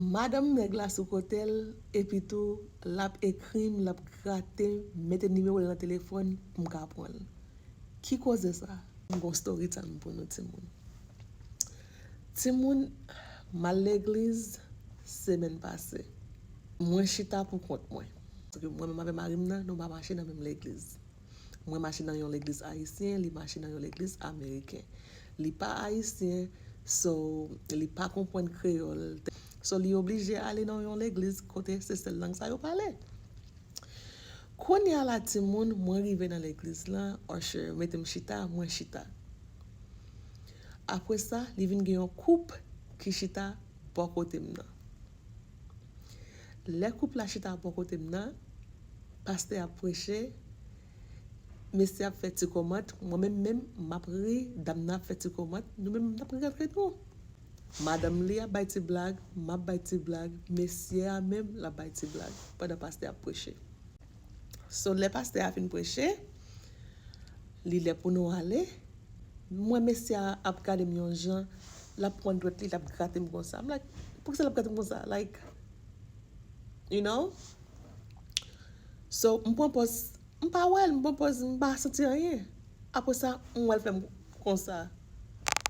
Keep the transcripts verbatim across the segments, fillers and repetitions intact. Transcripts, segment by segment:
Madanm nèg la sou kote l, epi tou, l ap ekri m, l ap grate m, mete nimewo l nan telefòn pou m ka pran l. Ki koze sa? M gon story time pou nou, timoun. Timoun, m al legliz semèn pase. Mwen chita pou kont mwen. Paske mwen menm avè mari m nan, nou pa mache nan menm legliz. Mwen mache nan yon legliz ayisyen, li mache nan yon legliz ameriken. Li pa ayisyen, so li pa konprann kreyòl. So li oblije ale nan yon legliz kote se sèl lang sa yo pale. Kounye a la, timoun, mwen rive nan legliz lan, usher mete m chita, mwen chita. Apre sa, li vin gen yon koup ki chita bò kote m nan. Lè koup la chita bò kote m nan, pastè ap preche, mesye ap fè ti kòmant, mwen menm menm, m ap ri, dam nan ap fè ti kòmant, nou menm n ap ri antre nou. Madanm li ap bay ti blag, m ap bay ti blag, mesye a menm, l ap bay ti blag, pandan pastè ap preche. So, lè pastè a fin preche, li lè pou nou ale. M wè mesye a ap gade m yon jan, l ap pran dwèt li, l ap grate m konsa. M like, poukisa l ap grate m konsa? Like, you know? So, m pran pòz, m pa wè l, m pran pòz, m pa santi anyen. Apre sa, m wè l fè m konsa.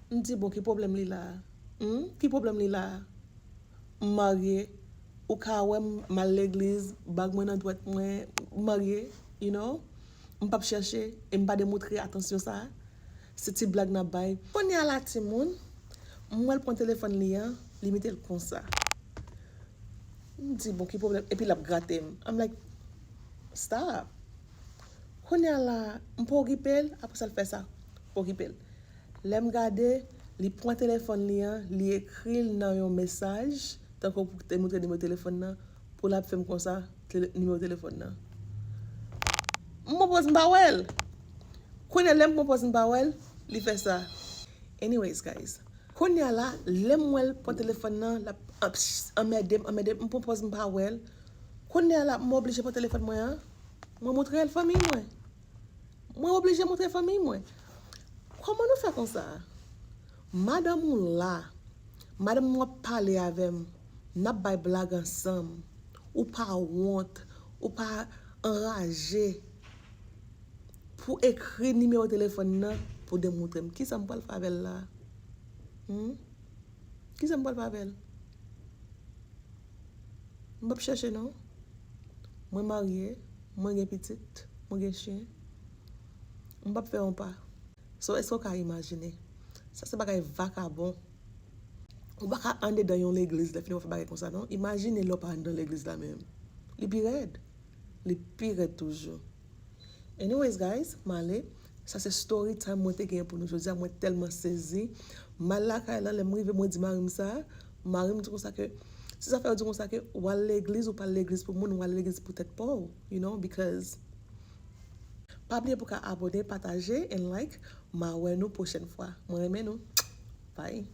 M di, bon, ki pwoblèm li la a? Hmm? Ki pwoblèm li la a? M marye, ou ka wè m, m al legliz, bag mwen nan dwèt mwen, m marye, you know? M p ap chèche, e m pa demontre atansyon sa a. Se ti blag n ap bay. Kounye a la, timoun, m wè l pran telefòn li an, li mete l konsa. M di, bon, ki pwoblèm? Epi l ap grate m. I'm like, stop. Kounye a la, m pa okipe l, apre sa l fè sa. M pa okipe l. Lè m gade, li pran telefòn li an, li ekri l nan yon mesaj, tankou pou te montre nimewo telefòn nan, pou l ap fè m konsa, tele-, nimewo telefòn nan. M pran pòz m pa wè l. Kounye a, lè m pran pòz m pa wè l, li fè sa. Anyways, guys. Kounye a la, lè m wè l pran telefòn nan, l ap, ap anmède m, anmède m, m pran pòz m pa wè l. Kounye a la, m oblije pran telefòn mwen an. Mwen montre l fanmi mwen. Mwen oblije montre fanmi mwen. Kòman nou fè konsa? Madanm ou la, madanm ou ap pale avè m, n ap bay blag ansanm, ou pa wont, ou pa anraje pou ekri nimewo telefòn nan pou demontre m. Kisa m pral fè avè l la? Hmm? Kisa m pral fè avè l? M p ap chèche non. Mwen marye, mwen gen pitit, mwen gen chen. M p ap fè yon pa. So, èske w ka imajine? Sa se bagay vakabon. Ou pa ka andedan yon legliz, lè fini w ap fè bagay konsa, non? Imajine lè w pa andedan legliz la menm. Li pi rèd. Li pi rèd toujou. Anyways, guys, m ale. Sa se story time mwen te gen pou nou jodi a. Mwen tèlman sezi. M al lakay la, lè m rive, mwen di mari m sa. Mari m di konsa ke, se zafè yo di konsa ke, w al legliz, ou pa al legliz pou moun, w al legliz pou tèt pa w, you know, because. Pa bliye pou ka abòne, pataje, and like. M a wè nou pwochèn fwa. Mwen renmen nou. Bye.